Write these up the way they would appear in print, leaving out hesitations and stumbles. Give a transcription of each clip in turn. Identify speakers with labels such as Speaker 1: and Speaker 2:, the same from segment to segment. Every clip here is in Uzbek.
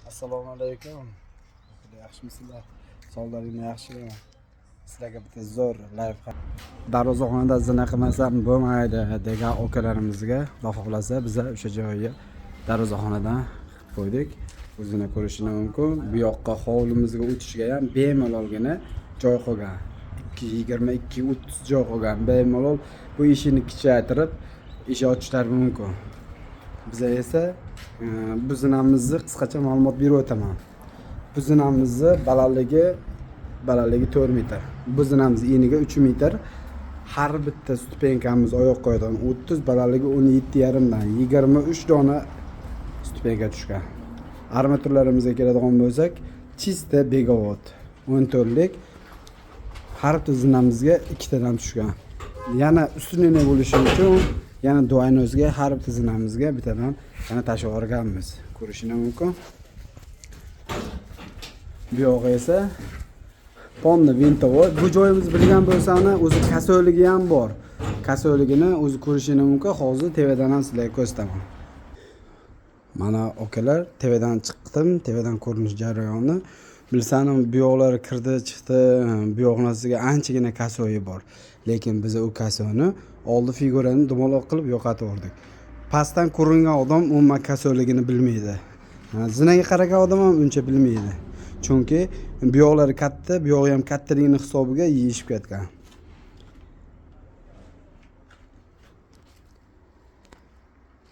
Speaker 1: Assalomu alaykum. Yaxshimisizlar? Sog'liqlaringlar yaxshimi? Sizlarga bitta zo'r layf darvozaxonada zina qilmasam bo'lmaydi degan akalarimizga, Xudo xohlasa, biza o'sha joyga darvozaxonadan qilib qo'ydik. O'zini ko'rishini mumkin. Bu yoqqa hovlimizga o'tishga ham bemalolgina joy qolgan. 2.22 30 joy qolgan. Bemalol bu ishini kichaytirib ish ochishlari mumkin. Biza esa bu zinamizni qisqacha ma'lumot berib o'taman. Bu zinamizni balandligi 4 metr. Bu zinamiz eniga 3 metr. Har bitta stupenkamiz oyoq qo'yadigan 30, balandligi 17,5 dan 23 dona stupenka tushgan. Armaturlarimizga keladigan bo'lsak, чисто begovod 14lik har bitta zinamizga ikkitadan tushgan. Yana ustunini bo'lishi uchun yana двойной siga har bitta zinamizga bittadan yana tashlab yuborganmiz. Ko'rishini mumkin. Bu yog'i esa полный винтовой. Bu joyimiz bilgan bo'lsani o'zi косой ligi ham bor. Косой ligini o'zi ko'rishini mumkin. Hozir TVdan ham sizlarga ko'rsataman. Mana akalar, TVdan chiqdim, TVdan ko'rinish jarayoni. Bilsanim bu yoqlari kirdi, chiqdi, bu yoqnasiga anchagina косой i bor. Lekin biz u косой ni oldi figurani dumaloq qilib yo'qotib. Pastdan ko'ringan odam umuman косой ligini bilmaydi. Zinaga qaragan odam ham uncha bilmaydi. Chunki bu yoqlari katta, bu yog'i ham kattaligini hisobiga yeyishib ketgan.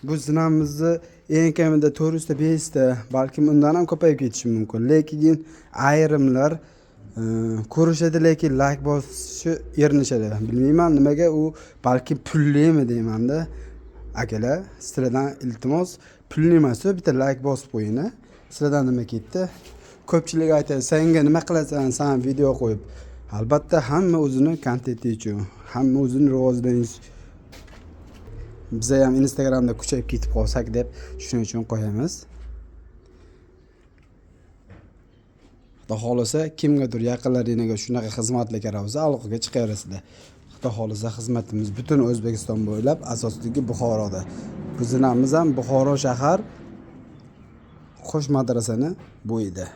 Speaker 1: Bu zinamizni eng kamida 400 ta 500 ta, balkim undan ham ko'payib ketishi mumkin. Lekin ayrimlar ko'rishadi, lekin layk bosishni erinishadi. Bilmayman nimaga, u balkim pullimi deymanda. Akalar, sizlardan iltimos, pulli emas, bitta layk bosib qo'ying. Sizlardan nima ketdi? Ko'pchilik aytadi, senga nima qilasan, san video qo'yib. Albatta hamma o'zini kontenti uchun, hamma o'zini rivojlanish, biza ham Instagramda kuchayib ketib qolsak deb shuning uchun qo'yamiz. Xudo xohlasa, kimgadir yaqinlaringizga shunaqa xizmatlar kerak bo'lsa, aloqaga chiqaverasizlar. Xudo xohlasa, xizmatimiz butun O'zbekiston bo'ylab, asosligi Buxoroda. Bu zinamiz ham Buxoro shahar Qo'sh madrasani bo'yida.